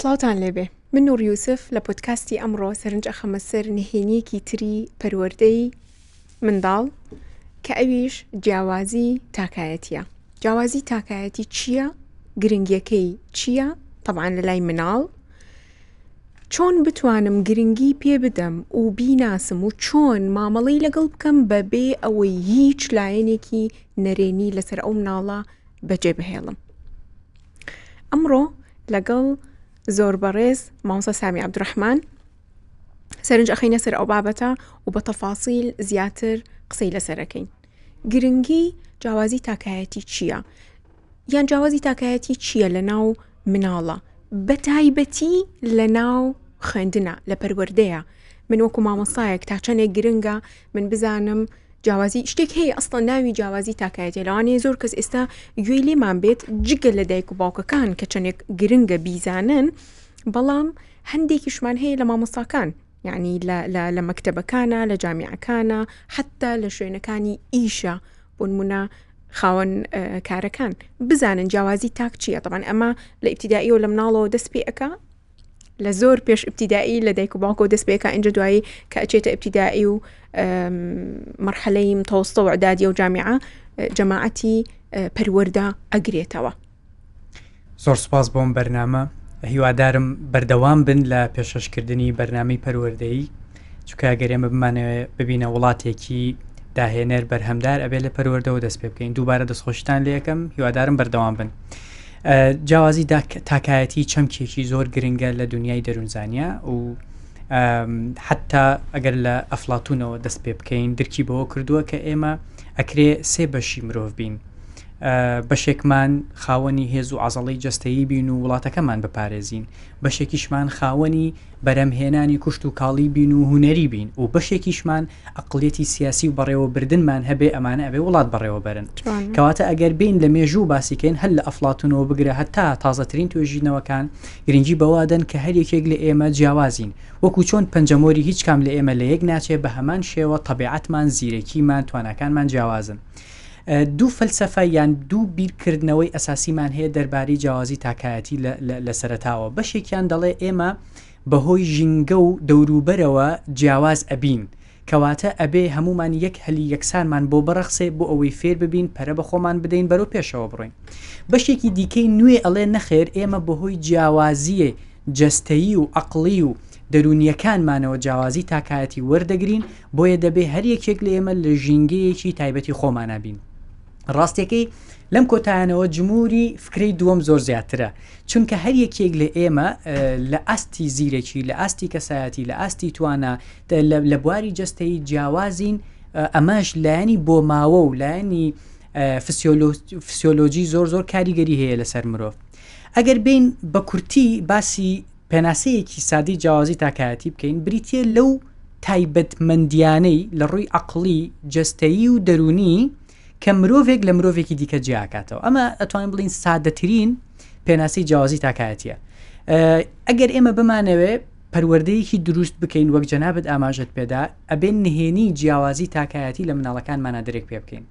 سڵاوتان لێبێ من نور یوسف لە پۆدکاستی ئەمڕۆ سەرنج ئەخەمە سەر نهێنیەکی تری پەروەردەی منداڵ کە ئەویش جیاوازی تاکایەتیە جیاوازی تاکایەتی چییە؟ گرنگیەکەی چییە؟ تەبعەن لە لای مناڵ چۆن بتوانم گرنگی پێ بدەم و بیناسم و چۆن مامەڵەی لەگەڵ بکەم بەبێ ئەوەی هیچ لایەنێکی نەرێنی لەسەر ئەو مناڵە بەجێ بهێڵم ئەمڕۆ لەگەڵ زۆر بەڕێز مامۆستا سامی عەبدولڕەحمان سەرنج ئەخەینە سەر ئەو بابەتە و بە تەفاسیل زیاتر قسەی لەسەرەکەین گرنگی جیاوازی تاکایەتی چییە؟ یان جیاوازی تاکایەتی چییە لە ناو مناڵە بە تایبەتی لە ناو خوێندنە لە پەروەردەیە من وەکو مامۆستایەک تا چەندێک گرنگە من بزانم جیاوازی شتێک هەیە ئەسڵەن ناوی جیاوازی تاکایەتیە لەوانەیە زۆر کەس ئێستا گوێی لێمان بێت جگە لە دایک و باوکەکان کە چەندێک گرنگە بیزانن بەڵام هەندێکیشمان هەیە لە مامۆستاکان یعنی لە مەکتەبەکانە لە جامیعەکانە حتا لە شوێنەکانی ئیشە بۆ نمونە خاوەن کارەکان بزانن جیاوازی تاک چییە طبعا ئەمە لە ئیبتیدائیەوە لە مناڵەوە دەست پێ ئەکا لە زۆر پێش ئبتیدایی لە دایک و باوکەوە دەست پێکا ئینجا دوایی کە ئەچێتە ئبتیدایی و مەرحەلەی متەوەستە و ئەدادیە و جامیعە جەماعەتی پەروەردە ئەگرێتەوە. زۆر سوپاس بۆم بەرنامە هیوادارم بەردەوام بن لە پێشەشکردنی بەرنامەی پەروەردەیی چونکە گەر ئێمە بمانەوێ ببینە وڵاتێکی داهێنەر بەرهەمدار ئەبێ لە پەروەردەوە دەست پێ بکەین دووبارە دەستخۆشتان لەکەم هیوادارم بەردەوام بن. جیاوازی تاکایەتی چەمکێکی زۆر گرنگە لە دنیای دەروونزانە و حتا ئەگەر لە ئەفلاتونەوە دەست پێ بکەین درکی بەوە کردووە کە ئێمە ئەکرێ سێ بەشی مرۆڤ بین بەشێکمان خاوەنی هێز و عزەڵی جەستەیی بین و وڵاتەکەمان بپارێزین بەشێکیشمان خاوەنی بەرهەمهێنانی کوشت و کاڵی بین و هونەری بین و بەشێکیشمان ئەقڵیەتی سیاسی و بەڕێوەبردنمان هەبێ ئەمانە ئەبێ وڵات بەڕێوەبەرن. کەواتە ئەگەر بێین لە مێژوو باسی کەین هەر لە ئەفلاتونەوە بگرە هەتا تازەترین توێژینەوەکان گرنگی بەوە ئەدەن کە هەر یەکێک لە ئێمە جیاوازین وەکو چۆن پەنجەمۆری هیچ کام لە ئێمە لە یەک ناچێ بە هەمان شێوە تەبیعەتمان زیرەکیمان تواناکانمان جیاوازن. دوو فەلسەفە یان دوو بیرکردنەوەی ئەساسیمان هەیە دەربارەی جیاوازی تاکایەتی لە سەرەتاوە بەشێکیان دەڵێ ئێمە بەهۆی ژینگە و دەوروبەرەوە جیاواز ئەبین کەواتە ئەبێ هەمومان یەک هەلی یەکسانمان بۆ بڕەخسێ بۆ ئەوەی فێر ببین پەرە بە خۆمان بدەین بەرەو پێشەوە بڕۆین بەشێکی دیکەی نوێ ئەڵێ نەخێر ئێمە بەهۆی جیاوازیە جەستەیی و عەقڵی و دەروونییەکانمانەوە جیاوازی تاکایەتی وەردەگرین، بۆیە دەبێ هەر یەکێک لە ئێمە لە ژینگەیەکی تایبەتی خۆمانا بین. ڕاستیەکەی لەم کۆتایانەوە جموری فکرەی دووەم زۆر زیاترە، چونکە هەر یەکێک لە ئێمە لە ئاستی زیرەکی، لە ئاستی کەسایەتی، لە ئاستی توانا، لە بواری جەستەیی جیاوازین، ئەمەش لایەنی بۆماوە و لایەنی فسیۆلۆجی زۆر زۆر کاریگەری هەیە لەسەر مرۆڤ. ئەگەر بێین بە کورتی باسی پێناسەیەکی سادەی جیاوازی تاکایەتی بکەین بریتە لەو تایبەتمەندیانەی لە ڕووی عقلی جەستەیی و دەرونی کە مرۆڤێک لە مرۆڤێکی دیکە جیاکاتەوە ئەمە ئەتوانین بڵین سادەترین پێناسی جیاوازی تاکایەتیە ئەگەر ئێمە بمانەوێ پەروەردەیەکی دروست بکەین وەک جەنابەت ئاماژت پێدا ئەبێن نهێنی جیاوازی تاکایەتی لە مناڵەکانمانە درێک پێ بکەین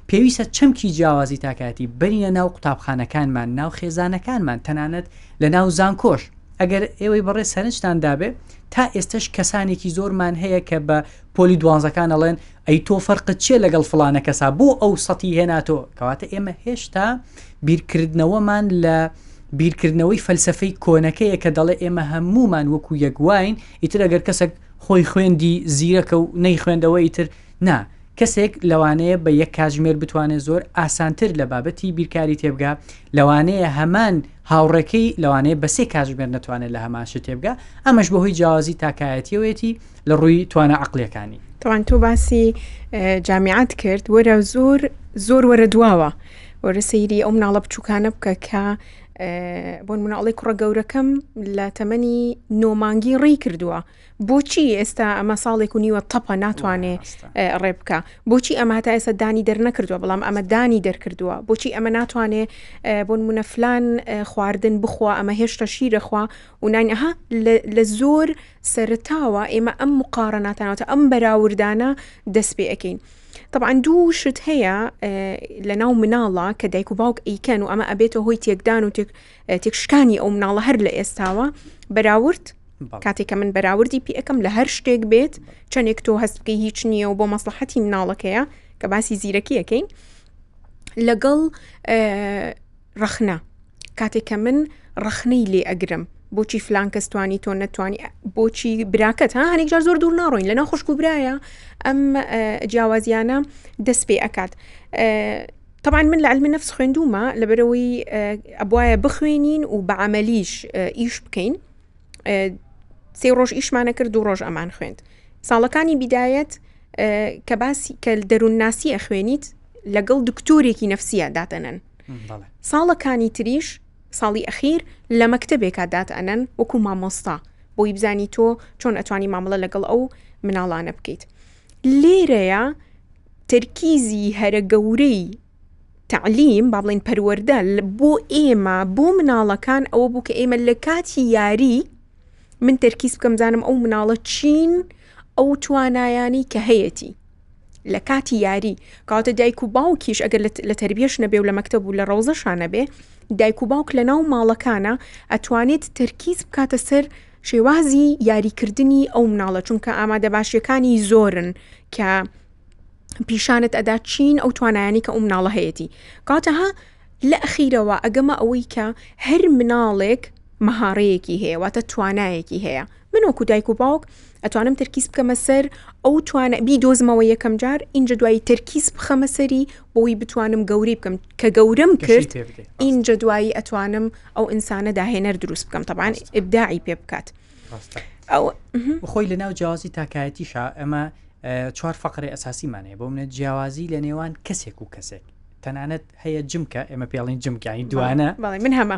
پێویستە چەمکی جیاوازی تاکایەتی بەرینە ناو قوتابخانەکانمان، ناو خێزانەکانمان، تەنانەت لە ناو زانکۆش. ئەگەر ئێوەی بەڕێز سەرنجتان دابێ تا ئێستەش کەسانێکی زۆرمان هەیە کە بە پۆلی دوانزەکان ئەڵێن ئەی تۆ فەرقت چییە لەگەڵ فڵانە کەسا بۆ ئەو سەتی هێنا تۆ کەواتە ئێمە هێشتا بیرکردنەوەمان لە بیرکردنەوەی فەلسفەی کۆنەکەیە کە دەڵێ ئێمە هەمومان وەکو یەک واین ئیتر ئەگەر کەسێک خۆی خوێندی زیرەکە و نەیخوێندەوە ئیتر نا کەسێک لەوانەیە بە یەک کاتژمێر بتوانێت زۆر ئاسانتر لە بابەتی بیرکاری تێبگا، لەوانەیە هەمان هاوڕێکەی لەوانەیە بە سێ کاتژمێر نەتوانێت لە هەمان شت تێبگا، ئەمەش بەهۆی جیاوازی تاکایەتیەوەیەتی لە ڕووی توانا عەقڵیەکانی. تەبعەن تۆ باسی جامیعەت کرد وەرە زۆر زۆر وەرە دواوە وەرە سەیری ئەو مناڵە بچووکانە بکە کە بۆ نمونە ئەڵێ کوڕە گەورەکەم لە تەمەنی نۆ مانگی ڕێی کردووە بۆچی ئێستا ئەمە ساڵێک و نیوە تەپە ناتوانێ ڕێ بکە بۆچی ئەمە هەتا ئێستا دانی دەرنەکردووە بەڵام ئەمە دانی دەرکردووە بۆچی ئەمە ناتوانێ بۆ نمونە فلان خواردن بخوا ئەمە هێشتا شیرەخوا و نانها لە زۆر سەرتاوە ئێمە ئەم مقاڕەناتانەوە ئەم بەراوردانە دەست پێ ئەەکەین. طبعا دوو شت هەیە لە ناو مناڵە کە دایک و باوک ئەیکەن و ئەمە ئەبێتە هۆی تێکدان و تێکشکانی ئەو مناڵە هەر لە ئێستاوە بەراورد کاتێک کە من بەراوردی پێ ئەەکەم لە هەر شتێک بێت چەندێک تۆ هەست بکەی هیچ نییە و بۆ مەسلحەتی مناڵەکەیە کە باسی زیرەکیەکەین لەگەڵ ڕەخنە کاتێک کە من ڕەخنەی لێ ئەگرم بۆچی فلان کەس توانی تۆ نەتوانی بۆچی براکەت ها هەنێک جار زۆر دوور ناڕۆین لەناو خوشک و برایە ئەم جیاوازیانە دەست پێ ئەکات طبعا من لە علم نفس خوێندومە لەبەرەوەی ئەبواە بخوێنین و بە عملیش ئیش بکەین سێ ڕۆژ ئیشمانە کرد دوو ڕۆژ ئەمان خوێند ساڵەکانی بیدایەت کە باسی کە دەروونناسی ئەخوێنیت لەگەڵ دکتۆرێکی نەفسیە داتەنن ساڵەکانی تریش ساڵی ئەخیر لە مەکتەبێکا داتئەنەن وەکو مامۆستا بۆی بزانی تۆ چۆن ئەتوانی مامەڵە لەگەڵ ئەو مناڵانە بکەیت لێرەیە تەرکیزی هەرە گەورەی تعلیم با بڵین پەروەردە بۆ ئێمە بۆ مناڵەکان ئەوە بوو کە ئێمە لە کاتی یاری من تەرکیز بکەم زانم ئەو مناڵە چین ئەو توانایانی کە هەیەتی لە کاتی یاری کەواتە دایک و باوکیش ئەگەر لە تەربیەش نەبێ و لە مەکتەب و لە ڕەوزەشا نەبێ دایک و باوک لە ناو ماڵەکانە ئەتوانێت تەرکیز بکاتە سەر شێوازی یاریکردنی ئەو مناڵە چونکە ئامادەباشیەکانی زۆرن کە پیشانت ئەدا چین ئەو توانایانی کە ئەو مناڵە هەیەی کاتە ها لە ئەخیرەوە ئەگەمە ئەوەی کە هەر مناڵێک مەهاڕەیەکی هەیە واتە توانایەکی هەیە من وەکو دایک و باوک ئەتوانم تەرکیز بکەمە سەر ئەو توانە بیدۆزمەوە یەکەم جار ئینجا دوایی تەرکیز بخەمە سەری بۆی بتوانم گەورەی بکەم کە گەورەم کرد ئینجا دوایی ئەتوانم ئەو ئینسانە داهێنەر دروست بکەم تەبان ئبداعی پێ بکات ئەو خۆی لە ناو جیاوازی تاکایەتیشا ئەمە چوار فقرەی ئەساسیمان هەیە بۆ منە جیاوازی لە نێوان کەسێک و کەسێک تەنانەت هەیە جمکە ئێمە پێڵین جمکانی دوانە من هەمە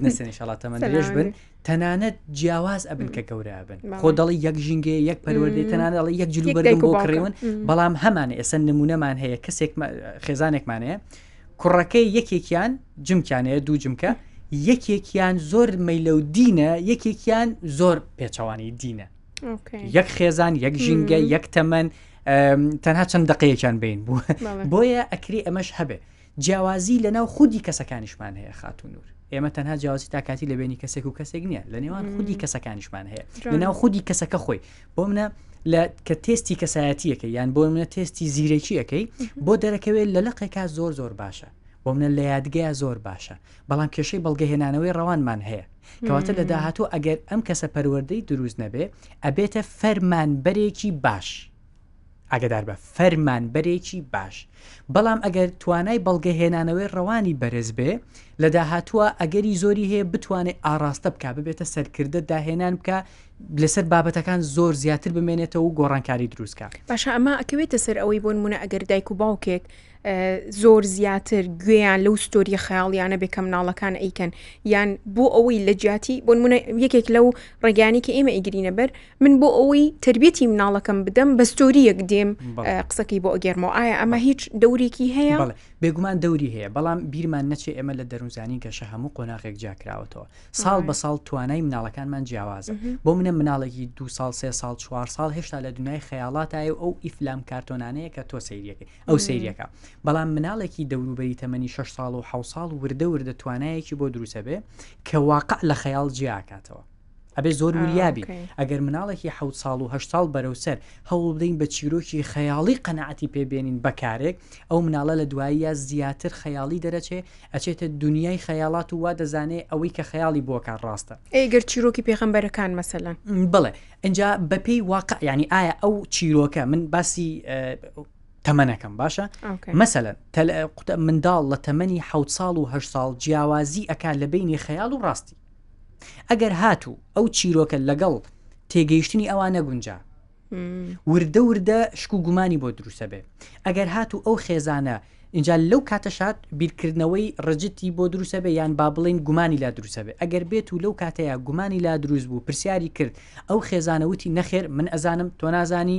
نەسێنشڵات تەمەند درێژ بن تەنانەت جیاواز ئەبن کە گەورە ئەبن خۆ دەڵی یەک ژینگەیە یەک پەروەردەی تەنانەت دەڵی یەک جل و بەرگم بۆ کڕیون بەڵام هەمان ئێستا نمونەمان هەیە کەسێک خێزانێکمان هەیە کوڕەکەی یەکێکیان جمکیان هەیە دوو جمکە یەکێکیان زۆر مەیلە و دینە یەکێکیان زۆر پێچەوانی دینە یەک خێزان یەک ژینگە یەک تەمەن تەنها چەند دقەیەکیان بین بوو بۆیە ئەکری ئەمەش هەبێ جیاوازی لەناو خودی کەسەکانیشمان هەیە خاتوو نور ئێمە تەنها جیاوازی تاکاتی لە بینی کەسێک و کەسێک نییە لە نێوان خودی کەسەکانیشمان هەیە لەناو خودی کەسەکە خۆی بۆ منە لە کە تێستی کەسایەتیەکە یان بۆ منە تێستی زیرەکیەکەی بۆ دەرەکەوێت لە لەقێکا زۆر زۆر باشە بۆ منە لە یادگەیە زۆر باشە بەڵام کێشەی بەڵگەهێنانەوەی ڕەوانمان هەیە کەواتە لە داهاتوو ئەگەر ئەم کەسە پەروەردەی دروست نەبێ ئەبێتە فەرمانبەرێکی باش ئاگادار بە فەرمانبەرێکی باش بەڵام ئەگەر توانای بەڵگە هێنانەوەی ڕەوانی بەرز بێ لە داهاتووە ئەگەری زۆری هەیە بتوانێت ئاڕاستە بک ببێتە سەرکردە داهێنان بکە لەسەر بابەتەکان زۆر زیاتر بمێنێتەوە و گۆڕانکاری دروستکە باشە ئەمە ئەکەوێتە سەر ئەوەی بۆ نمونە ئەگەر دایک و باوکێک زۆر زیاتر گوێیان لەو ستۆریە خەیاڵیانە بێ کە مناڵەکان ئەیکەن یان بۆ ئەوەی لە جیاتی بۆ نمونە یەکێک لەو ڕێگانی کە ئێمە ئیگرینە بەر من بۆ ئەوەی تربیەتی مناڵەکەم بدەم بە ستۆریەک دێم قسەکەی بۆ ئەگەرمەوە ئایا ئەمە هیچ دەورێکی هەیە بێگومان دەوری هەیە بەڵام بیرمان نەچێ ئێمە لە دەروونزانی گەشە هەموو قۆناغێک جیاکراوەتەوە ساڵ بە ساڵ توانای مناڵەکانمان جیاوازە بۆ منە مناڵێکی دو ساڵ سێ ساڵ چوار ساڵ هێشتا لە دنیای خەیاڵاتایە و ئەو ئیفلام کارتۆنانەیە کە تۆ سەیریەکەی ئەو سەیریەکە بەڵام مناڵێکی دەوروبەری تەمەنی 6 ساڵ و حە ساڵ وردە وردە توانایەکی بۆ دروسە بێ کە واقع لە خەیاڵ جیاکاتەوە ئەبێ زۆر وریابی ئەگەر مناڵێکی حە ساڵ و هە ساڵ بەرەو سەر هەوڵ بدەین بە چیرۆکی خەیاڵی قەنەعەتی پێبێنین بەکارێک ئەو مناڵە لە دواییە زیاتر خەیاڵی دەرەچێ ئەچێتە دنیای خەیاڵات و وا دەزانێ ئەوەی کە خەیاڵی بۆکار ڕاستە. ئەگەر چیرۆکی پێغەمبەرەکان مەسەلەن. بڵێ ئینجا بەپێی واقع ینی ئایا ئەو چیرۆکە من باسی تەمەنەکەم باشە مەسەلەن منداڵ لە تەمەنی حە ساڵ و هه ساڵ جیاوازی ئەک لە بینی خەیاڵ و ڕاستی ئەگەر هاتوو ئەو چیرۆکە لەگەڵ تێگەیشتنی ئەوان نەگونجا وردە وردە شک و گومانی بۆ دروسە بێ ئەگەر هاتوو ئەو خێزانە اینجا لەو کاتەشات بیرکردنەوەی ڕجتی بۆ دروسە بێ یان با بڵین گومانی لا دروسە بێ ئەگەر بێت و لەو کاتەیە گومانی لا دروست بوو پرسیاری کرد ئەو خێزانەوتی نەخێر من ئەزانم تۆ نازانی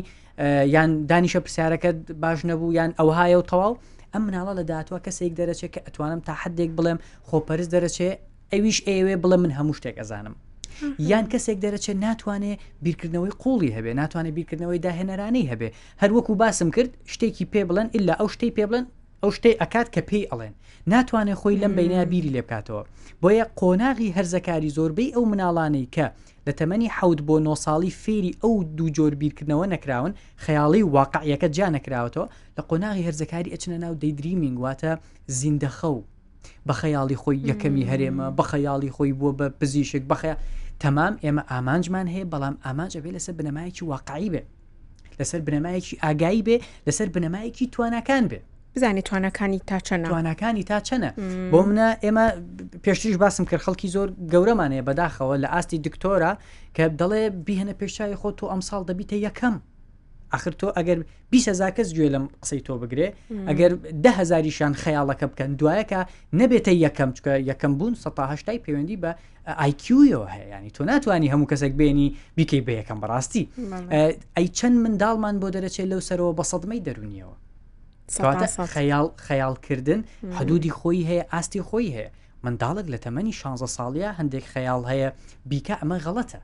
یان دانیشە پرسیارەکەت باش نەبوو یان ئەوهایە و تەواو ئەم مناڵە لە داهاتوە کەسێک دەرەچێت کە ئەتوانم تا حدێک بڵێم خۆپەرست دەرەچێ ئەویش ئەیەوێ بڵێ من هەموو شتێک ئەزانم. یان کەسێک دەرەچێت ناتوانێ بیرکردنەوەی قوڵی هەبێ ناتوانێت بیرکردنەوەی داهێنەرانەی هەبێ هەروەکو باسم کرد شتێکی پێ بڵێن ئللا ئەو شتەی پێ بڵێن ئەو شتەی ئەکات کە پێی ئەڵێن ناتوانێت خۆی لەم بینە بیری لێ بکاتەوە بۆیە قۆناغی هەرزەکاری زۆربەی ئەو مناڵانەی کە لە تەمەنی حەوت بۆ نۆ ساڵی فێری ئەو دوو جۆر بیرکردنەوە نەکراون خەیاڵی و واقعیەکە جیا نەکراوەتەوە لە قۆناغی هەرزەکاری ئەچنە ناو daydreaming واتە زیندەخەو بە خەیاڵی خۆی یەکەمی هەرێمە بە خەیاڵی خۆی بووە بە پزیشک بەخە تەمام ئێمە ئامانجمان هەیە بەڵام ئامانج ئەبێ لەسەر بنەمایەکی واقعی بێ لەسەر بنەمایەکی ئاگایی بێ لەسەر بنەمایەکی تواناکان بێ بزانێت توانەکانی تا چەنە تواناکانی تا چەنە بۆ منە ئێمە پێشتریش باسم کرد خەڵکی زۆر گەورەمانەیە بەداخەوە لە ئاستی دکتۆرە کە دەڵێ بیهێنە پێشچوی خۆ تۆ ئەمساڵ دەبیتە یەکەم ئەخر تۆ ئەگەر 20هزار کەس گوێ لەم قسەی تۆ بگرێ ئەگەر دههزاریشان خەیاڵەکە بکەن دوایەکە نەبێتە یەکەم چکە یەکەم بوون سەهشتای پەیوەندی بە ئایکیویەوە هەیە ینی تۆ ناتوانانی هەموو کەسێک بێنی بیکەی بە یەکەم بەڕاستی ئەی چەند منداڵمان بۆ دەرەچێت لەو سەرەوە بە سەدمەی دەرونیەوە خەیاڵ خەیاڵکردن حدودی خۆی هەیە ئاستی خۆی هەیە منداڵێک لە تەمەنی 16 ساڵە هەندێک خەیاڵ هەیە بیکە ئەمە غەڵەتە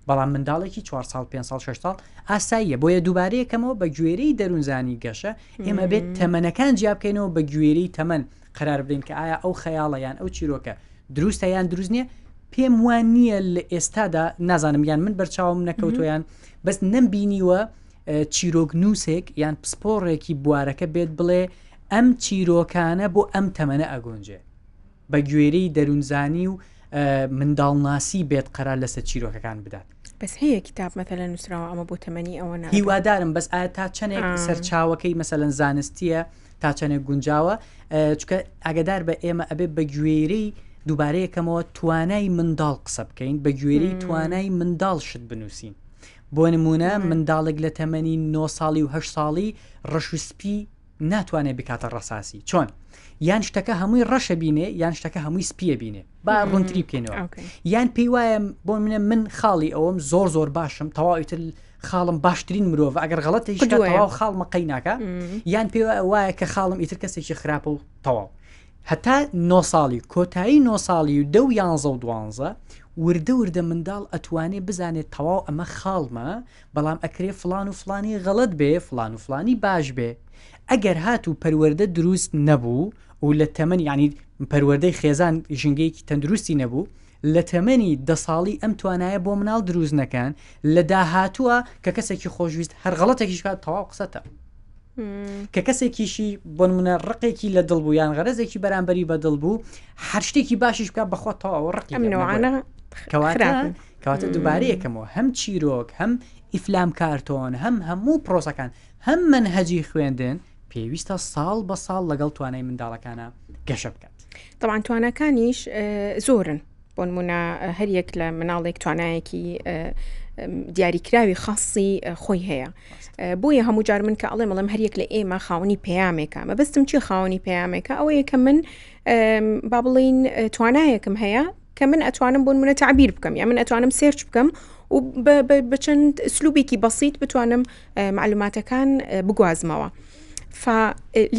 بەڵام منداڵێکی 4 ساڵ 5 ساڵ 6 ساڵ ئاساییە بۆیە دووبارەیەکەمەوە بە گوێرەی دەروونزانی گەشە ئێمە بێت تەمەنەکان جیا بکەینەوە بە گوێرەی تەمەن قرار بدەین کە ئایا ئەو خەیاڵە یان ئەو چیرۆکە دروستە یان دروست نییە پێم وان نییە لە ئێستادا نازانم یان من بەرچاوم نەکەوتۆیان بەس نەمبینیوە چیرۆک نووسێک یان پسپۆڕێکی بوارەکە بێت بڵێ ئەم چیرۆکانە بۆ ئەم تەمەنە ئەگونجێ بە گوێرەی دەروونزانی و منداڵناسی بێت قەرار لەسەر چیرۆکەکان بدات. بەس هەیە کتاب مەتەلەن نووسراوە ئەمە بۆ تەمەنی ئەوە نا هیوادارم بەس ئایا تا چەندێک سەرچاوەکەی مەسەلەن زانستیە تا چەندێک گونجاوە چکە ئاگدار بە ئێمە ئەبێ بە گوێرەی دووبارەیەکەمەوە توانای منداڵ قسە بکەین بە گوێرەی توانای منداڵ شت بنووسین بۆ نمونە منداڵێک لە تەمەنی 9 ساڵی و 8 ساڵی ڕەش و سپی ناتوانێت بکاتە ڕەساسی چۆن یان شتەکە هەمووی ڕەشە بینێ یان شتەکە هەمووی سپیە بینێ با ڕوونتری بکەینەوە یان پێی وایە بۆ منە من خاڵی ئەوەم زۆر زۆر باشم تەواوی تر خاڵم باشترین مرۆڤ ئەگەر غەڵەتی تەواو خاڵمە قەی ناکە یان پێ وایە کە خاڵم ئیتر کەسێکی خراپە و تەواو هەتا نۆ ساڵی کۆتایی نۆ ساڵی و دە و یانزە و دوانزە وردە وردە منداڵ ئەتوانێ بزانێت تەواو ئەمە خاڵمە بەڵام ئەکرێ فڵان و فڵانی غەڵەت بێ فڵان و فڵانی باش بێ ئەگەر هاتوو پەروەردە دروست نەبوو و لە تەمەنی یانی پەروەردەی خێزان ژینگەیەکی تەندروستی نەبوو لە تەمەنی دە ساڵی ئەم توانایە بۆ مناڵ دروست نەکەن لە داهاتووە کە کەسێکی خۆشویست هەر غەڵەتێکیش بکات تەواو قسەتە کە کەسێکیشی بۆ نمونە ڕقێکی لە دڵ بوو یان غەرەزێکی بەرامبەری بە دڵ بوو هەر شتێکی باشیش بکات بەخوا تەواو ڕقی ئەم نەوعانە کەواتە کەواتە دووبارە یەکەمەوە هەم چیرۆک هەم ئیفلام کارتۆن هەم هەموو پرۆسەکان هەم مەنهەجی خوێندن پێویستە ساڵ بە ساڵ لەگەڵ توانای منداڵەکانە گەشە بکات. تەبعەن تواناکانیش زۆرن بۆ نمونە هەریەک لە مناڵێک توانایەکی دیاریکراوی خاصی خۆی هەیە بۆیە هەموو جار من کە ئەڵێم ئەڵێم هەریەک لە ئێمە خاوەنی پەیامێکە مەبەستم چی خاوەنی پەیامێکە ئەوەیە کە من با بڵین توانایەکم هەیە کە من ئەتوانم بۆ نمونە تعبیر بکەم یا من ئەتوانم سێرچ بکەم و بە چەند سلوبێکی بەسییت بتوانم معلوماتەکان بگوازمەوە.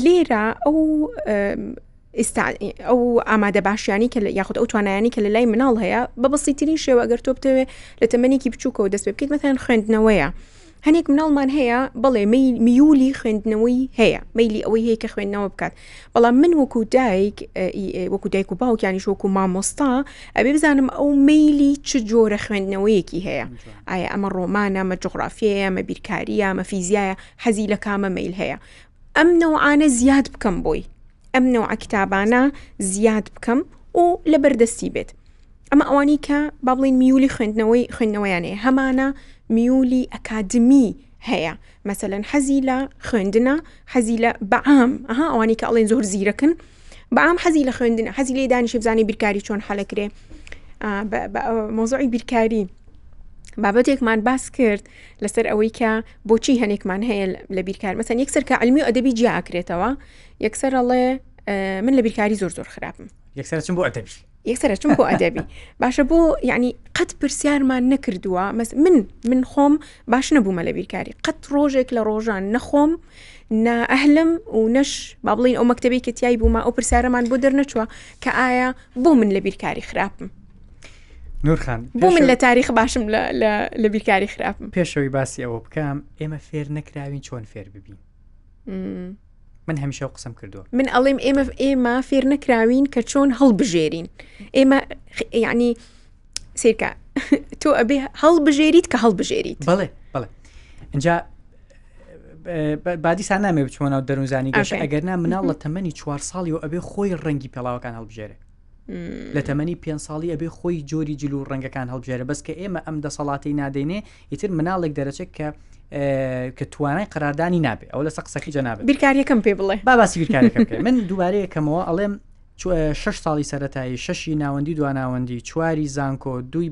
لێرە ئەو ئەو ئامادە باشیانی کە یاخود ئەو توانایانی کە لە لای مناڵ هەیە بە بەسیترین شێوە ئەگەر تۆ بتەوێ لە تەمەنێکی بچووکەوە دەست پێ بکەیت مەثەن خوێندنەوەیە هەنێک مناڵمان هەیە بەڵێ میولی خوێندنەوەی هەیە مەیلی ئەوەی هەیە کە خوێندنەوە بکات بەڵام من وەکو دایک وەکو دایک و باوکیانیش وەکو مامۆستا ئەبێ بزانم ئەو مەیلی چ جۆرە خوێندنەوەیەکی هەیە ئایا ئەمە ڕۆمانە مە جوغرافیەیە مە بیرکاریە مە فیزیایە حەزی لە کامە مەیل هەیە ئەم نەوعانە زیاد بکەم بۆی ئەم نەوعە کتابانە زیاد بکەم و لە بەردەستی بێت ئەمە ئەوانی کە با بڵین میولی خوێندنەوەی خوێندنەوەیان هەیە هەمانە میولی ئەکادمی هەیە مەسەلەن حەزی لە خوێندنە حەزی لە بەعام ئەها ئەوانی کە ئەڵێن زۆر زیرەکن بەعام حەزی لە خوێندنە حەزی لێ دانیشێ بزانێ بیرکاری چۆن حەلەکرێ مۆزعی بیرکاری بابەتێکمان باس کرد لەسەر ئەوەی کە بۆچی هەنێکمان هەیە لە بیرکار مەسەن یەکسەر کە علمی و ئەدەبی جیاکرێتەوە یەکسەر ئەڵێ من لە بیرکاری زۆر زۆر خراپم یەکسەر چم بۆ ئەدەبی یەکسەر چم بۆ ئەدەبی باشە بۆ یعنی قەت پرسیارمان نەکردووە مەس من من خۆم باش نەبوومە لە بیرکاری قەت ڕۆژێک لە ڕۆژان نەخۆم نە ئەهلم و نەش با بڵین ئەو مەکتتەبی کە تای بوومە ئەو پرسیارەمان بۆ دەرنەچووە کە ئایا بۆ من لە بیرکاری خراپم. نورخان بۆ من لە تاریخ باشم لە بیرکاری خراپم پێشەوەی باسی ئەوە بکەم ئێمە فێر نەکراوین چۆن فێر ببین من هەمیشە قسەم کردووە من ئەڵێم ئێمە ئێمە فێر نەکراوین کە چۆن هەڵبژێرین ئێمە یعنی سیرکە تۆ ئەبێ هەڵبژێریت کە هەڵبژێریت بەڵێ بەڵێ اینجا بادیسان نامێ بچمە ناو دەروونزانی گەشە ئەگەر نا مناڵ لە تەمەنی چوار ساڵی و ئەبێ خۆی ڕەنگی پێڵاوەکان هەڵبژێرێ لە تەمەنی پێ ساڵی ئەبێ خۆی جۆری جل و ڕەنگەکان هەڵبژێرە بەس کە ئێمە ئەم دەسەڵاتی نادەینێ ئیتر مناڵێک دەرەچێت کە کە توانای قەراردانی نابێ ئەو لەسە قسەکەی جەنابێت بیرکاریەکەم پێ بڵێ با باسی بیرکاریەکەم بکەین من دووبارەیەکەمەوە ئەڵێم شش ساڵی سەتایی شەشی ناوەندی دواناوەندی چواری زانکۆ دوی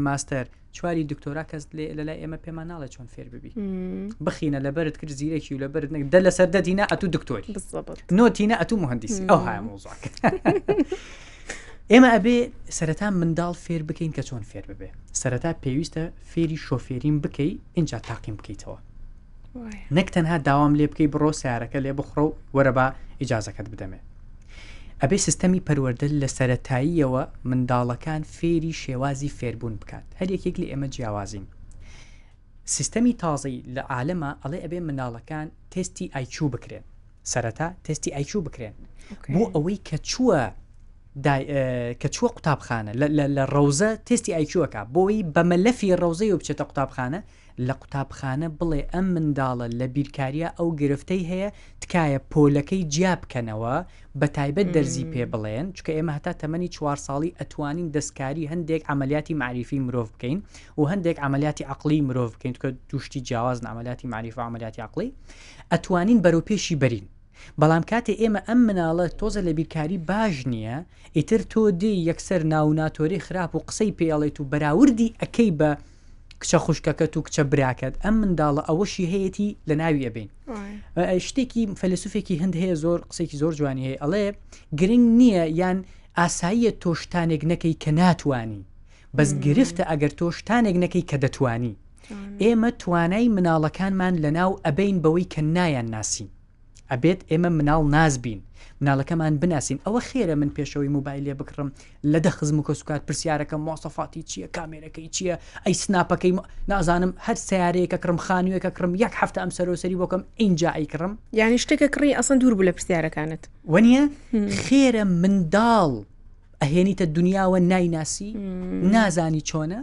ماستەر چواری دکتۆرا کەس لێ لەلای ئێمە پێمان ناڵێ چۆن فێر ببی بخینە لەبەرت کرد زیرەکی و لەبەرت نەک دە لەسەر دەدینە ئەتو دکتۆری نۆتینە ئەتو مهندسی ئەو های مۆزاکە ئێمە ئەبێ سەرەتا منداڵ فێر بکەین کە چۆن فێر ببێ سەرەتا پێویستە فێری شۆفێریم بکەی اینجا تاقیم بکەیتەوە نەک تەنها داوام لێ بکەی بڕۆ سیارەکە لێ بخڕە و وەرە با ئیجازەکەت بدەمێ ئەبێ سیستەمی پەروەردە لە سەرەتاییەوە منداڵەکان فێری شێوازی فێربوون بکات هەر یەکێک لە ئێمە جیاوازین سیستەمی تازەی لە عالەمە ئەڵێ ئەبێ منداڵەکان تێستی ئایچوو بکرێن سەرەتا تێستی ئایچوو بکرێن بۆ ئەوەی کە چووە کە چووە قوتابخانە لە ڕەوزە تێستی ئایچووەکە بۆی بە مەلەفی ڕەوزەی و بچێتە قوتابخانە لە قوتابخانە بڵێ ئەم منداڵە لە بیرکاریا ئەو گرفتەی هەیە تکایە پۆلەکەی جیا بکەنەوە بە تایبەت دەرزی پێ بڵێن چونکە ئێمە هەتا تەمەنی چوار ساڵی ئەتوانین دەستکاری هەندێک عەمەلیاتی مەعریفی مرۆڤ بکەین و هەندێک عەمەلیاتی عەقڵی مرۆڤ بکەین چونکە دوو شتی جیاوازن عەمەلیاتی مەعریفە و عەمەلیاتی عەقڵی ئەتوانین بەرەو پێشی بەرین بەڵام کاتێ ئێمە ئەم مناڵە تۆزە لە بیرکاری باش نییە ئیتر تۆ دێی یەکسەر ناو و ناتۆرەی خراپ و قسەی پێ ئەڵێیت و بەراوردی ئەکەی بە کچە خوشکەکەت و کچە براکەت ئەم منداڵە ئەوەشی هەیەی لە ناوی ئەبین شتێکی فەلسوفێکی هەند هەیە زۆر قسێکی زۆر جوانی هەیە ئەڵێ گرنگ نییە یان ئاساییە تۆ شتانێک نەکەی کە ناتوانی بەس گرفتە ئەگەر تۆ شتانێک نەکەی کە دەتوانی ئێمە توانای مناڵەکانمان لەناو ئەبین بەوەی کە نایان ناسین ئەبێت ئێمە مناڵ ناس بین مناڵەکەمان بناسین ئەوە خێرە من پێشەوەی موبایلێ بکڕم لە دە خزم و کەسوکار پرسیارەکەم مواسەفاتی چییە کامێرەکەی چییە ئەی سناپەکەی نازانم هەر سیارەیەکە کڕم خانوویەکە کڕم یەک هەفتە ئەم سەرۆسەری بۆکەم ئینجا ئەیکڕم یانی شتێکە کڕی ئەسڵەن دوور بوو لە پرسیارەکانت وەنیە خێرە منداڵ ئەهێنیتە دنیاوە نایناسی نازانی چۆنە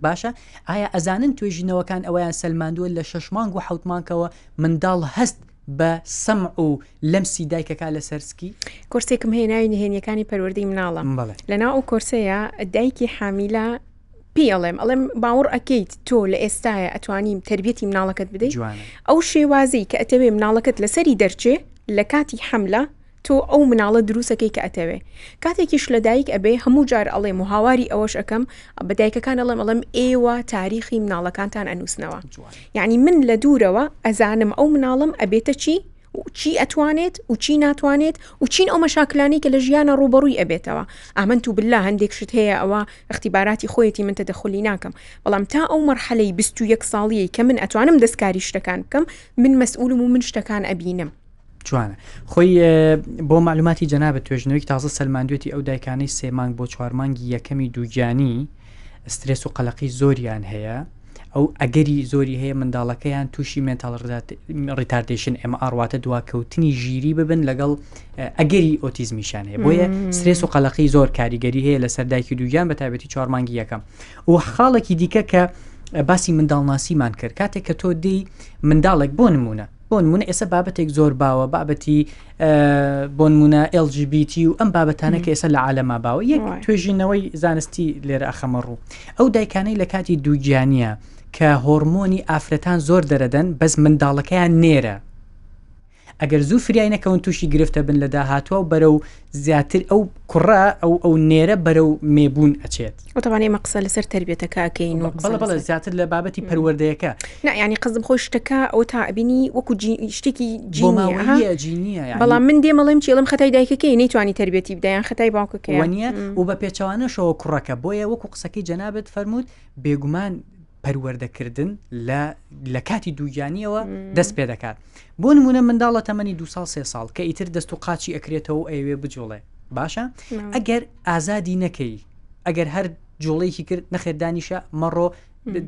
باشە ئایا ئەزانن توێژینەوەکان ئەویان سەلماندووە لە شش مانگ و حوت مانکەوە منداڵ هەست بە سەمع و لەمسی دایکەکە لەسەر سکی کۆرسێکم هەیە ناوی نهێنیەکانی پەروەردەی مناڵە لەناو ئەو کۆرسەیە دایکی حامیلە پێی ئەڵێم ئەڵێم باوەڕ ئەکەیت تۆ لە ئێستاە ئەتوانیم تربیەتی مناڵەکەت بدەیت ئەو شێوازی کە ئەتەوێ مناڵەکەت لەسەری دەرچێ لە کاتی حملە تۆ ئەو مناڵە دروست ئەکەی کە ئەتەوێ کاتێکیش لە دایک ئەبێ هەموو جار ئەڵێم و هاواری ئەوەش ئەکەم بە دایکەکان ئەڵێم ئەڵێم ئێوە تاریخی مناڵەکانتان ئەنووسنەوە یعنی من لە دوورەوە ئەزانم ئەو مناڵم ئەبێتە چی چی ئەتوانێت و چی ناتوانێت و چین ئەو مەشاکلانی کە لە ژیانە ڕوبەڕووی ئەبێتەوە ئامنت و بالله هەندێک شت هەیە ئەوە اختیباراتی خۆیەتی من تەدەخلی ناکەم بەڵام تا ئەو مەرحەلەی 21 ساڵیەی کە من ئەتوانم دەستکاری شتەکان بکەم من مەسئولم و من شتەکان ئەبینم جوانە خۆی بۆ معلوماتی جەنابت توێژینەوەیەکی تازە سەلماندوێتی ئەو دایکانەی سێ مانگ بۆ چوار مانگی یەکەمی دووگیانی سترێس و قەلەقی زۆریان هەیە ئەو ئەگەری زۆری هەیە منداڵەکەیان تووشی mental retardation ئێمە ئاڕواتە دواکەوتنی ژیری ببن لەگەڵ ئەگەری ئۆتیزمیشان هەیە بۆیە سترێس و قەلەقی زۆر کاریگەری هەیە لەسەر دایکی دووگیان بە تایبەتی چوار مانگی یەکەم و خاڵێکی دیکە کە باسی منداڵناسیمان کرد کاتێک کە تۆ دی منداڵێک بۆ نمونە بۆ نمونە ئێستا بابەتێک زۆر باوە بابەتی بۆ نمونە LGBT و ئەم بابەتانە کە ئێستا لە عالەما باوە یەک توێژینەوەی زانستی لێرە ئەخەمە ڕوو ئەو دایکانەی لە کاتی دووگیانیە کە هۆرمۆنی ئافرەتان زۆر دەرەدەن بەس منداڵەکەیان نێرە ئەگەر زوو فریای نەکەون تووشی گرفتە بن لە داهاتوە و بەرەو زیاتر ئەو کوڕە ئەو ئەو نێرە بەرەو مێبوون ئەچێت. وتەوان ئێمە قسە لەسەر تەربیەتەکە ئەکەین و بەڵێ بەڵێ زیاتر لە بابەتی پەروەردەیەکە. نا یانی قەزم خۆی شتەکە ئەوە تا ئەبینی وەکو شتێکی جینیە جینیە بەڵام من دێم ئەڵێم چی ئەڵێم خەتای دایکەکەی نەیتوانی تەربیەتی بدە یان خەتای باوکەکەیە وەنیە و بە پێچەوانەشەوە کوڕەکە بۆیە وەکو قسەکەی جەنابت فەرمووت بێگومان پەروەردەکردن لە لە کاتی دووگیانیەوە دەست پێ دەکات بۆ نمونە منداڵە تەمەنی دو ساڵ سێ ساڵ کە ئیتر دەست و قاچی ئەکرێتەوە و ئەیەوێ بجوڵێ باشە ئەگەر ئازادی نەکەی ئەگەر هەر جوڵەیەکی کرد نەخێر دانیشە مەڕۆ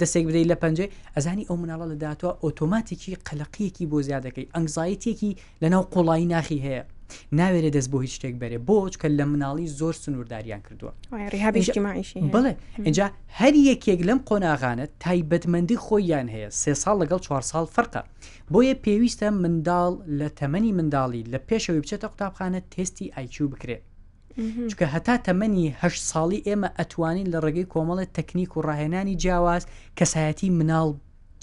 دەسێک بدەیت لە پەنجەی ئەزانی ئەو مناڵە لە داهاتوە ئۆتۆماتیکی قەلەقیەکی بۆ زیادەکەی ئەنگزایتێکی لەناو قوڵایی ناخی هەیە ناوێرێ دەست بۆ هیچ شتێک بەرێ بۆ چکە لە مناڵی زۆر سنوورداریان کردووە بڵێ اینجا هەر یەکێک لەم قۆناغانە تایبەتمەندی خۆیان هەیە سێ ساڵ لەگەڵ چوار ساڵ فەرقە بۆیە پێویستە منداڵ لە تەمەنی منداڵی لە پێشەوەی بچێتە قوتابخانە تێستی ئایکیو بکرێت چونکە هەتا تەمەنی هەشت ساڵی ئێمە ئەتوانین لە ڕێگەی کۆمەڵێ تەکنیک و ڕاهێنانی جیاواز کەسایەتی مناڵ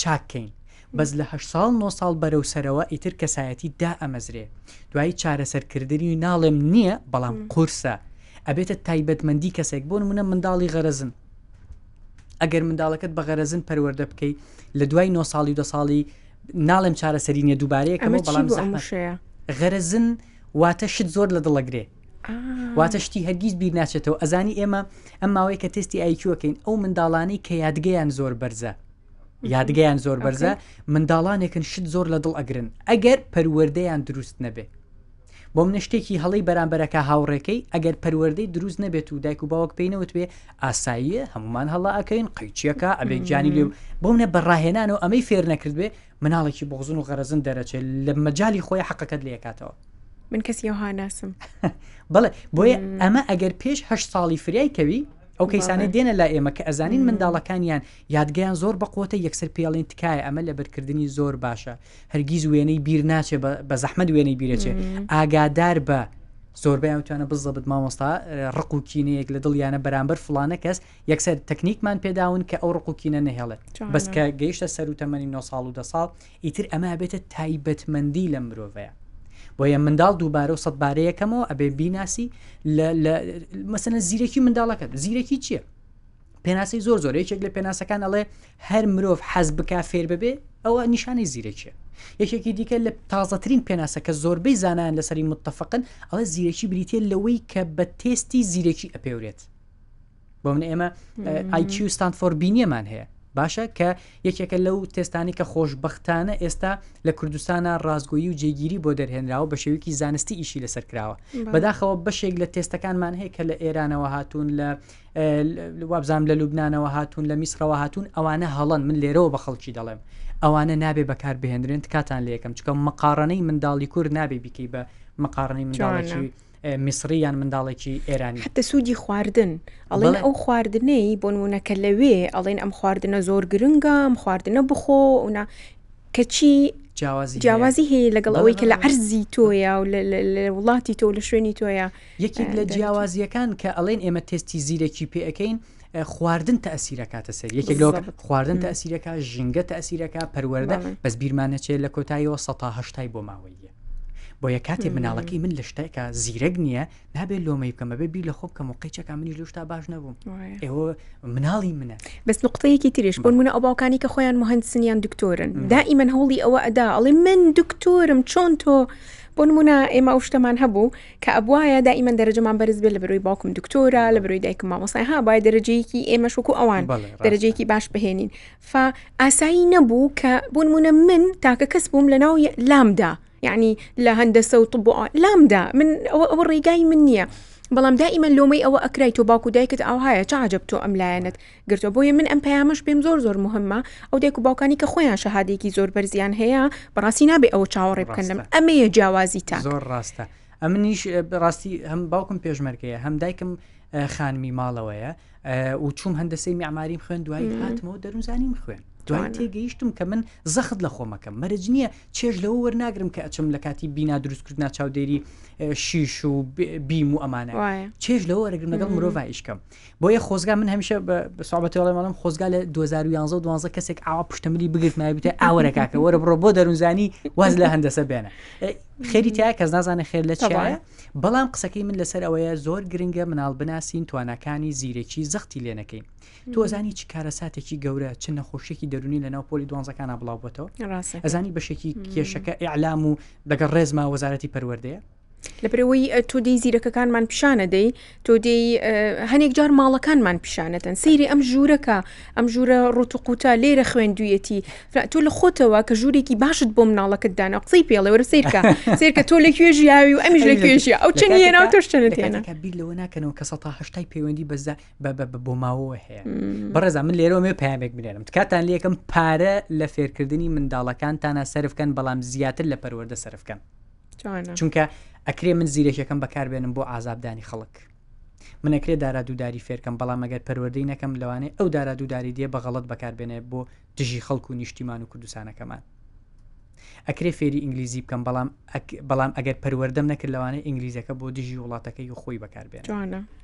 چاک کەین بەس لە هەشت ساڵ نۆ ساڵ بەرەو سەرەوە ئیتر کەسایەتی دائەمەزرێ دوایی چارەسەرکردنی ناڵێم نییە بەڵام قورسە ئەبێتە تایبەتمەندی کەسێک بۆ نمونە منداڵی غەرەزن ئەگەر منداڵەکەت بە غەرەزن پەروەردە بکەی لە دوای نۆ ساڵی و دە ساڵی ناڵێم چارەسەری نییە دووبارەیەکەمەوە بەڵام زەحمەتە غەرەزن واتە شت زۆر لە دڵەگرێ واتە شتی هەرگیز بیر ناچێتەوە ئەزانی ئێمە ئەم ماوەیە کە تستی ئایکیوەکەین ئەو منداڵانی کە یادگەیان زۆر بەرزە یادگەیان زۆر بەرزە منداڵانێکن شت زۆر لە دڵ ئەگرن ئەگەر پەروەردەیان دروست نەبێ بۆ منە شتێکی هەڵی بەرامبەرەکە هاوڕێکەی ئەگەر پەروەردەی دروست نەبێت و دایک و باوک پێی نەوتبێ ئاساییە هەمومان هەڵا ئەەکەین قەیچیەکە ئەبێ گیانی لێ بۆ منە بە ڕاهێنانەوە ئەمەی فێر نەکرد بێ مناڵێکی بغزن و غەرەزن دەرەچێت لە مەجای خۆی حەقەکەت لەکاتەوە من کەسی ئەوها ناسم بڵێ بۆیە ئەمە ئەگەر پێش هه ساڵی فریای کەوی ئەو کەیسانەی دێنە لای ئێمە کە ئەزانین منداڵەکانیان یادگەیان زۆر بەقوتە یەکسەر پێڵین تکایە ئەمە لەبەرکردنی زۆر باشە هەرگیز وێنەی بیر ناچێ بە زەحمەت وێنەی بیرەچێ ئاگادار بە زۆربەیان وتوانە بزەبت مامۆستا ڕق و کینەیەک لە دڵیانە بەرامبەر فلانە کەس یەکسەر تەکنیکمان پێداون کە ئەو ڕق و کینە نەهێڵێت بەس کە گەیشتە سەر و تەمەنی 9 ساڵ و دە ساڵ ئیتر ئەمە بێتە تایبەتمەندی لە مرۆڤەیە بۆیە منداڵ دووبارە و سەدبارە یەکەمەوە ئەبێ بیناسی لە مەسەنە زیرەکی منداڵەکە زیرەکی چییە؟ پێناسەی زۆر زۆر یەکێک لە پێناسەکان ئەڵێ هەر مرۆڤ حەز بک فێر ببێ ئەوە نیشانەی زیرەکیە یەکێکی دیکە لە تازەترین پێناسە کە زۆربەی زانایان لەسەری متفقن ئەڵێ زیرەکی بریتە لەوەی کە بە تێستی زیرەکی ئەپێورێت بۆ من ئێمە IQ ستانفۆرد بینیەمان هەیە باشە کە یەکێکە لەو تێستانی کە خۆشببختانە ئێستا لە کوردستانە ڕاستگۆیی و جێگیری بۆ دەرهێنراوە بە شێوەیەکی زانستی ئیشی لەسەر کراوە بەداخەوە بەشێک لە تێستەکانمان هەیە کە لە ئێرانەوە هاتوون لە وابزانام لە لوبناانەوە هاتوون لە میسرەوە هاتوون ئەوانە هەڵەن من لێرەوە بە خەڵکی دەڵێم ئەوانە نابێ بەکار بهێنرێن تکاتان لە یەکەم چکە مقاڕنەی منداڵی کورد نابێ بیکەی بە مقاڕنەی منداڵێکی میسری یان منداڵێکی ئێرانی. حتە سوودی خواردن ئەڵێن ئەو خواردنەی بۆ نمونە کە لەوێ ئەڵێن ئەم خواردنە زۆر گرنگە ئەم خواردنە بخۆ ئەونا کەچی جیاوازی هەیە لەگەڵ ئەوەی کە لە عەرزی تۆیە و لە وڵاتی تۆ لە شوێنی تۆیە یەکێک لە جیاوازیەکان کە ئەڵێن ئێمە تێستی زیرەکی پێەکەین خواردن تەسیرەکاتە سەر یەکێک لەوە خواردن تەسیرەکە ژینگە تەسیرەکە پەروەردە بەس بیرمان نەچێت لە کۆتاییەوە سە هەشتای بۆ ماوەیە بۆیە کاتێ مناڵەکەی من لە شتێکا زیرەک نییە نابێت لۆمەی بکەم بەبێ بیر لە خۆ بکەم و قەیچەکە منیش لەو شتا باش نەبووم ئێوە مناڵی منە بەس نقطەیەکی تریش بۆ نمونە ئەو باوکانی کە خۆیان مهندسن یان دکتۆرن دائیمەن هەوڵی ئەوە ئەدا ئەڵێ من دکتۆرم چۆن تۆ بۆ نمونە ئێمە ئەو شتەمان هەبوو کە ئەبواە دائیمەن دەرەجەمان بەرز بێت لە بەرۆی باوکم دکتۆرە لە بەرۆی دایکم مامۆستای ها باە دەرەجەیەکی ئێمەش وەکو ئەوان دەرەجەیەکی باش بهێنین فا ئاسایی نەبوو کە بۆ نمونە من تاکە کەس بووم لە ناو لامدا یعنی لە هەندەسە و طب و لامدا من ئەوە ئەوە ڕێگای من نییە بەڵام دائیمەن لۆمەی ئەوە ئەکرای تۆ باوک و دایکت ئاوهایە چ عجب تۆ ئەم لایەنت گرتووە بۆیە من ئەم پەیامەش پێم زۆر زۆر مهمە ئەو دایک و باوکانی کە خۆیان شەهادێکی زۆر بەرزیان هەیە بەڕاستی نابێ ئەوە چاوەڕێ بکەن لەم ئەمەیە جیاوازی تاک زۆر ڕاستە ئەمنیش ڕاستی هەم باوکم پێشمەرگەیە هەم دایکم خانمی ماڵەوەیە و چوم هەندەسەی میعماریم خوێن دوایی هاتمەوە دەروونزانیم خوێن دوای تێگەیشتم کە من زەخت لە خۆمەکەم مەرج نییە چێژ لەوە وەرناگرم کە ئەچم لە کاتی بینا دروستکردنا چاودێری شیش و بیم و ئەمانە چێژ لەوە وەرەگرم لەگەڵ مرۆڤ ئیشکەم بۆیە خۆزگا من هەمیشە بە سوابەتەوەڵێ ماڵم خۆزگا لە 2011 12 کەسێک ئاوا پشتەملی بگرت مایبتە ئاوەرە کاکە وەرە بڕۆ بۆ دەروونزانی واز لە هەندەسە بێنە خێری تیا کەس نازانێ خێر لە چیایە بەڵام قسەکەی من لەسەر ئەوەیە زۆر گرنگە مناڵ بناسین تواناکانی زیرەکی زەختی لێ نەکەین تۆ ئەزانی چ کارەساتێکی گەورە چ نەخۆشیێکی دەرونی لە ناو پۆلی دوانزەکانە بڵاو بۆتەوە ئەزانی بەشێکی کێشەکە ئیعلام و لەگەڵ ڕێزما وەزارەتی پەروەردەیە. لەبەرئەوەی تۆ دێی زیرەکەکانمان پیشانەدەی تۆ دێی هەنێک جار ماڵەکانمان پیشانەدەن سەیری ئەم ژوورەکە ئەم ژوورە ڕوت و قوتە لێرە خوێندویەتی تۆ لە خۆتەوە کە ژوورێکی باشت بۆ مناڵەکەت دانا قسەی پێڵێ وەرە سەیرکە سەیرکە تۆ لە کوێ ژیاوی و ئەمیش لە کوێ ژیا ئەو چەند هێنا و تۆش چەنت هێنا بیر لەوە ناکەنەوە کە سەتا هەشتای پەیوەندی بە بە بۆماوەوە هەیە بەڕێزان من لێرەوە مێ پامێک بنێرم تکاتان لەکەم پارە لە فێرکردنی منداڵەکانتانە سەرفکەن بەڵام زیاتر لە پەروەردە سەرفکەن چونکە ئەکرێ من زیرەکیەکەم بەکاربێنم بۆ عذابدانی خەڵک من ئەکرێ دارا دووداری فێرکەم بەڵام ئەگەر پەروەردەی نەکەم لەوانەیە ئەو دارا دووداری دێ بە غەڵت بەکاربێنێ بۆ دژی خەڵک و نیشتیمان و کوردستانەکەمان ئەکرێ فێری ئینگلیزی بکەم بەڵام بەڵام ئەگەر پەروەردەم نەکرد لەوانەیە ئینگلیزەکە بۆ دژی وڵاتەکەی و خۆی بەکاربێن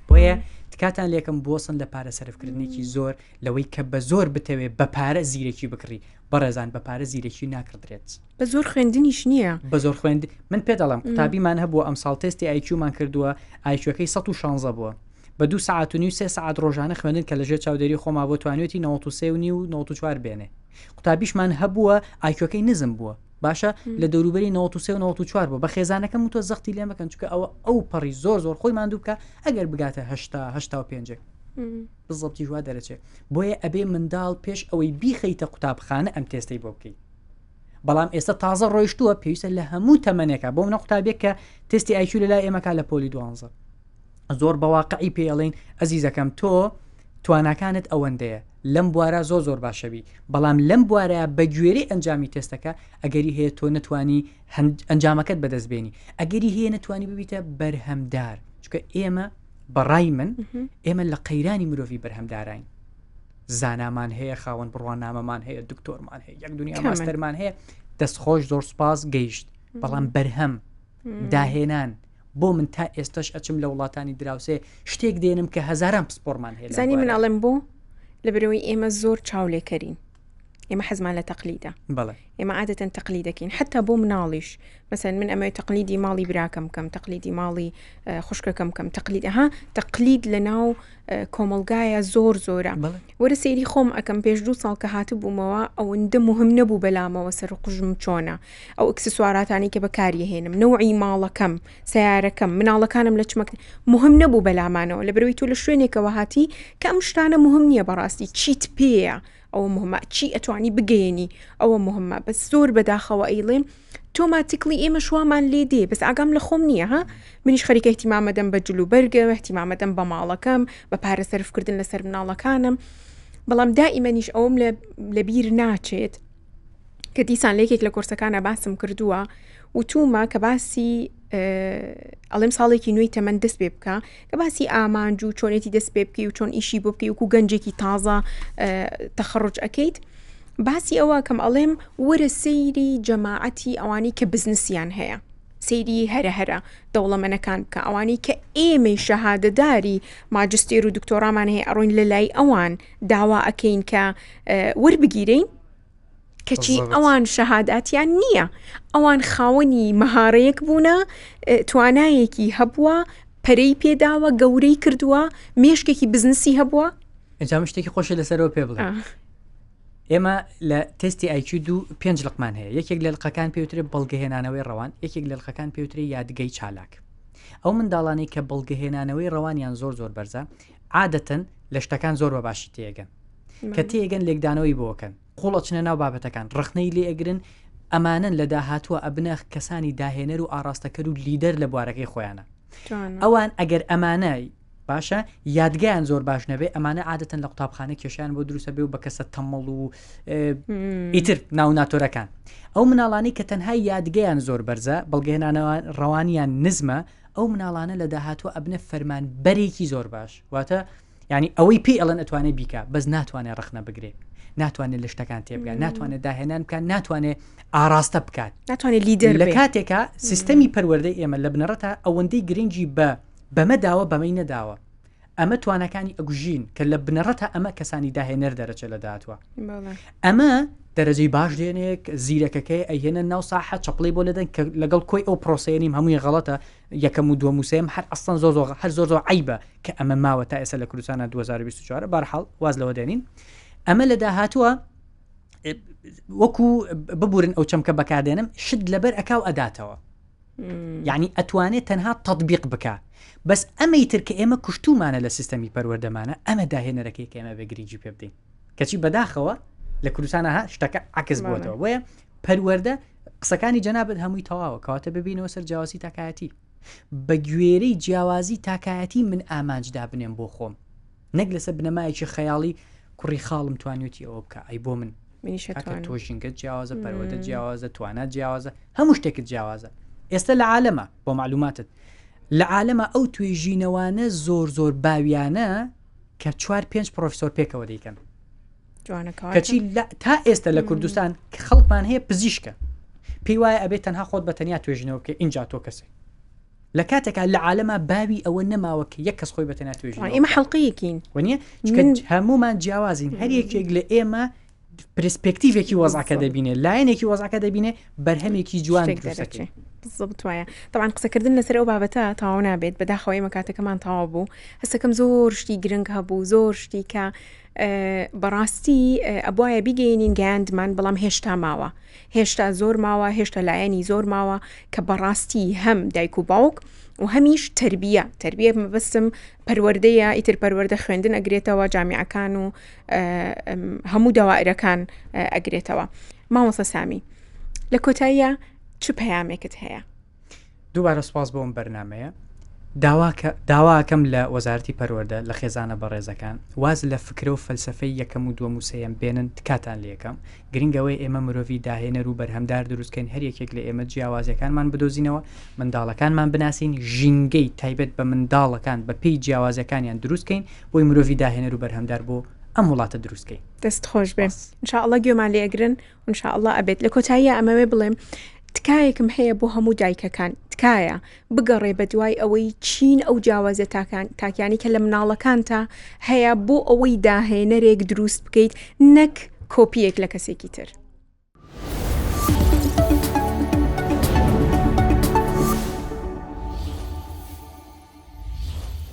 بۆیە تکاتان لێکم بۆسن لە پارە سەرفکردنێکی زۆر لەوەی کە بە زۆر بتەوێ بە پارە زیرەکی بکڕی بەڕێزان بە پارە زیرەکی ناکڕدرێت. بە زۆر خوێندنیش نییە. بە زۆر خوێند من پێت دەڵێم قوتابیمان هەبووە ئەمساڵ تێستی ئایکیومان کردووە ئایکیوەکەی 116 بووە بە دوو سەعات و نیو سێ سەعات ڕۆژانە خوێندن کە لەژێر چاودێری خۆما بۆ توانیوێتی 93 و نیو 94 بێنێ قوتابیشمان هەبووە ئایکیوەکەی نزم بووە باشە لە دەوروبەری 93 و 94 بووە بە خێزانەکەم وتوە زەختی لێ مەکەن چونکە ئەوە ئەو پەڕی زۆر زۆر خۆی ماندوو بکە ئەگەر بگاتە 80 85 بزەبتیش وا دەرەچێ بۆیە ئەبێ منداڵ پێش ئەوەی بیخەیتە قوتابخانە ئەم تێستەی بۆ بکەیت بەڵام ئێستا تازە ڕۆیشتووە پێویستە لە هەموو تەمەنێکە بۆ منە قوتابیێک کە تستی ئایکیو لە لای ئێمەکە لە پۆلی دوانزە زۆر بەواقعی پێڵین ئەزیزەکەم تۆ تواناکانت ئەوەندەیە لەم بوارە زۆر زۆر باشەبی بەڵام لەم بوارە بە گوێرەی ئەنجامی تێستەکە ئەگەری هەیە تۆ نتوانی ئەنجامەکەت بەدەست بێنی ئەگەری هەیە نتوانی ببیتە بەرهەمدار چکە ئێمە بەڕای من ئێمە لە قەیرانی مرۆڤی بەرهەمداراین زانامان هەیە خاوەن بڕوانامەمان هەیە دکتۆرمان هەیە یەک دنیا ماستەرمان هەیە دەستخۆش زۆر سپاس گەیشت بەڵام بەرهەم داهێنان بۆ من تا ئێستش ئەچم لە وڵاتانی دراوسێ شتێک دێنم کە هەزاران پسپۆرمان هەیە زانی من ئەڵێم بۆ لە برەوەی ئێمە زۆر چاولێکەرین ئێمە حەزمان لە تەقلیدە بەڵێ ئێمە عادەتەن تەقلید دەکەین حتا بۆ مناڵیش مەسەن من ئەمەوێت تەقلیدی ماڵی براکەم بکەم تەقلیدی ماڵی خوشکەکەم بکەم تەقلید ها تەقلید لە ناو کۆمەلگایە زۆر زۆرە وەرە سەیری خۆم ئەەکەم پێش دوو ساڵ کە هاتبوومەوە ئەوەندە مهم نەبوو بەلامەوە سەر و قژم چۆنە ئەو ئەکسسواراتانی کە بەکاریهێنم نەوعی ماڵەکەم سیارەکەم مناڵەکانم لە چمەک مهم نەبوو بەلامانەوە لە بەرەوەی تۆ لە شوێنێکەوە هاتی کە ئەم شتانە مهم نییە بەڕاستی چیت پێیە ئەوە مهمە چی ئەتوانی بگەیەنی ئەوە مهمە بەس زۆر بەداخەوە ئەیڵێم تۆماتیکلی ئێمە شوامان لێ دێ بەس ئاگام لە خۆم نییە ها منیش خەریکە اهتیمامەدەم بە جل و بەرگە اهتیمامەدەم بە ماڵەکەم بە پارە سەرفکردن لەسەر مناڵەکانم بەڵام دائیمەنیش ئەوم لە بیر ناچێت کە دیسان لە یەکێک لە کۆرسەکانە باسم کردووە وتومە کە باسی ئەڵێم ساڵێکی نوێی تەمەند دەست پێ بکە کە باسی ئامانج و چۆنێتی دەست پێ بکەی و چۆن ئیشی بۆ بکەی وکو گەنجێکی تازە تەخەڕج ئەەکەیت باسی ئەوە کەم ئەڵێم وەرە سەیری جەماعەتی ئەوانەی کە بزنسیان هەیە سەیری هەرە هەرە دەوڵەمەنەکان بکە ئەوانەی کە ئێمەی شەهادەداری ماجستێر و دکتۆرامان هەیە ئەڕۆین لە لای ئەوان داوا ئەەکەین کە وەربگیرین کەچی ئەوان شەهاداتیان نییە ئەوان خاوەنی مەهارەیەک بوونە توانایەکی هەبووە پەرەی پێداوە گەورەی کردووە مێشکێکی بزنسی هەبووە ئەجا شتێکی خۆشە لەسەرەوە پێ بڵێ ئێمە لە تستی ئایکی دوو پێنج لقمان هەیە یەکێک لە لقەکان پێوترێ بەڵگەهێنانەوەی ڕەوان یەکێک لە لقەکان پێوترێ یادگەی چالاک ئەو منداڵانەی کە بەڵگەهێنانەوەی ڕەوانیان زۆر زۆر بەرزە عادەتەن لە شتەکان زۆر بە باشی تێگەن کە تێگەن لێکدانەوەی بۆکەن قوڵ ئەچنە ناو بابەتەکان ڕخنەی لێ ئەگرن ئەمانەن لە داهاتووە ئەبنە کەسانی داهێنەر و ئاراستەکەر و لیدەر لە بوارەکەی خۆیانە ئەوان ئەگەر ئەمانە باشە یادگەیان زۆر باش نەبێ ئەمانە عادەتەن لە قوتابخانە کێشیان بۆ دروستە بێ و بە کەسە تەمەڵ و ئیتر ناو ناتۆرەکان ئەو مناڵانی کە تەنها یادگەیان زۆر بەرزە بەڵگەێنانەوە ڕەوانیان نزمە ئەو مناڵانە لە داهاتوە ئەبنە فەرمان بەرێکی زۆر باش واتە یانی ئەوەی پێی ئەڵێن ئەتوانێت بیکا بەس ناتوانێت ڕەخنە بگرێ ناتوانێت لە شتەکان تێبگات ناتوانێت داهێنان بکات ناتوانێت ئاراستە بکات ناتوانێت لیدەر لە کاتێکا سیستەمی پەروەردەی ئێمە لە بنەڕەتا ئەوەندەی گرنگی بە بەمە داوە بەمەی نەداوە ئەمە توانەکانی ئەگوژین کە لە بنەڕەتا ئەمە کەسانی داهێنەر دەرەچێت لە داهاتوە ئەمە دەرەجەی باش دێنێک زیرەکەکەی ئەیهێنە ناو ساحە چەپڵی بۆ لەدەن کە لەگەڵ کۆی ئەو پرۆسەیەنیم هەمووی غەڵەتە یەکەم و دووەم و سێیەم هەر ئەسڵەن زۆر زۆر هەر زۆر زۆر عەیبە کە ئەمە ماوە تا ئێستا لە کوردستانە 2024 بارحاڵ واز لەوە دێنین ئەمە لە داهاتووە وەکو ببورن ئەو چەمکە بەکاردێنم شت لەبەر ئەکاو ئەداتەوە. یعنی ئەتوانێت تەنها تطبیق بکە بەس ئەمەی تر کە ئێمە کوشتومانە لە سیستەمی پەروەردەمانە ئەمە داهێنەرەکەی کە ئێمە بێ گرنگی پێ بدەین کەچی بەداخەوە لە کوردستانە ها شتەکە عکس بووەتەوە بۆیە پەروەردە قسەکانی جەنابەت هەمووی تەواوە کەواتە ببینەوە سەر جیاوازی تاکایەتی بە گوێرەی جیاوازی تاکایەتی من ئامانج دابنێم بۆ خۆم نەک لەسەر بنەمایەکی خەیاڵی کوڕی خاڵم توانیوتی ئەوە بکە ئەی بۆ من تۆ ژینگە جیاوازە پەروەدە جیاوازە توانا جیاوازە هەموو شتێکت جیاوازە ئێستا لە عالەمە بۆ معلوماتت لە عالەمە ئەو توێژینەوانە زۆر زۆر باویانە کە چوار پێنج پرۆفیسۆر پێکەوە دەیکەن کەچی تا ئێستا لە کوردستان خەڵکمان هەیە پزیشکە پێی وایە ئەبێت تەنها خۆت بە تەنیا توێژینەوە بکەی اینجا تۆ کەسێک لە کاتێکا لە عالەما باوی ئەوە نەماوە کە یەک کەس خۆی بە تەنیا توێژینەوە ئێمە حەڵقەیەکین وەنیە چونکە هەمومان جیاوازین هەر یەکێک لە ئێمە پرسپێکتیڤێکی وەزعەکە دەبینێ لایەنێکی وەزعەکە دەبینێ بەرهەمێکی جوان شتێک دروستەکەی. دەرەچێ بالضبط وایە طبعا قسەکردن لەسەر ئەو بابەتە تەواو نابێت بەداخەوە ئێمە کاتەکەمان تەواو بوو هەستەکەم زۆر شتی گرنگ هەبوو زۆر شتی کە بەڕاستی ئەبواە بیگەینین گەیاندمان بەڵام هێشتا ماوە هێشتا زۆر ماوە هێشتا لایەنی زۆر ماوە کە بەڕاستی هەم دایک و باوک و هەمیش تربیە تربیە مەبەستم پەروەردەیە ئیتر پەروەردە خوێندن ئەگرێتەوە جامیعەکان و هەموو دەوائرەکان ئەگرێتەوە مامۆستا سامی لە کۆتاییە چ پەیامێکت هەیە؟ دووبارە سوپاس بۆ ئەم بەرنمەیە داواکە داواکەم لە وەزارەتی پەروەردە لە خێزانە بەڕێزەکان واز لە فکرە و فەلسفەی یەکەم و دووەم و سێیەم بێنن تکاتان لەکەم گرنگەوەی ئێمە مرۆڤی داهێنەر و بەرهەمدار دروستکەین هەر یەکێک لە ئێمە جیاوازیەکانمان بدۆزینەوە منداڵەکانمان بناسین ژینگەی تایبەت بە منداڵەکان بە پێی جیاوازیەکانیان دروستکەین بۆی مرۆڤی داهێنەر و بەرهەمدار بۆ ئەم وڵاتە دروستکەین. دەست خۆش بێ ان شاء اللە گوێمان لێ ئەگرن ان شاء اللە ئەبێت لە کۆتاییا ئەمەوێ بڵێم تکایەکم هەیە بۆ هەموو دایکەکان تکایە بگەڕێ بە دوای ئەوەی چین ئەو جیاوازە تاکان تاکیانی کە لە مناڵەکانتا هەیە بۆ ئەوەی داهێنەرێک دروست بکەیت نەک کۆپیەک لە کەسێکی تر.